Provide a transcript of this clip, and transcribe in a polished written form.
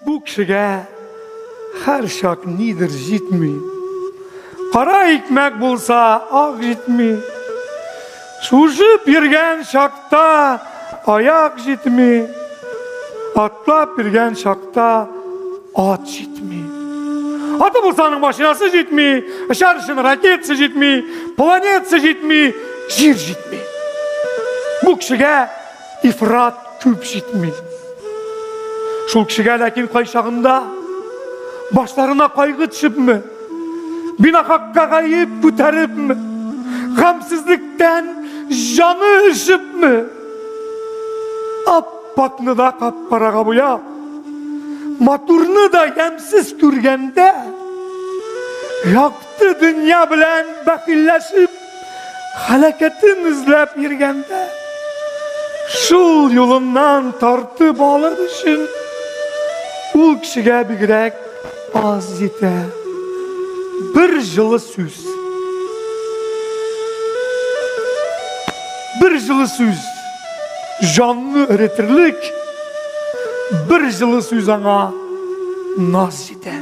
Бу кешегә һәрчак нидер җитми. Кара икмәк булса, ак җитми. Шужып йөргән чакта аяк җитми. Атлап йөргән чакта ат җитми. Аты булса аның машинасы җитми, очар өчен ракетасы җитми, планетасы җитми, җир җитми. Бу кешегә ифрат күп җитми. Шул кешегә ләкин кайчагында башларына кайгы төшепме, бинахакка гаеп күтәрепме, гамсезлектән җаны өшепме, аппакны да кап-карага буяп, матурны да ямьсез күргәндә, якты дөнья белән бәхилләшеп, Һәлакәтен эзләп йөргәндә, шул юлыннан тартып алыр өчен ул кешегә бигрәк аз җитә. Бер җылы сүз. Бер җылы сүз җанны эретерлек, бер җылы сүз аңа наз җитә.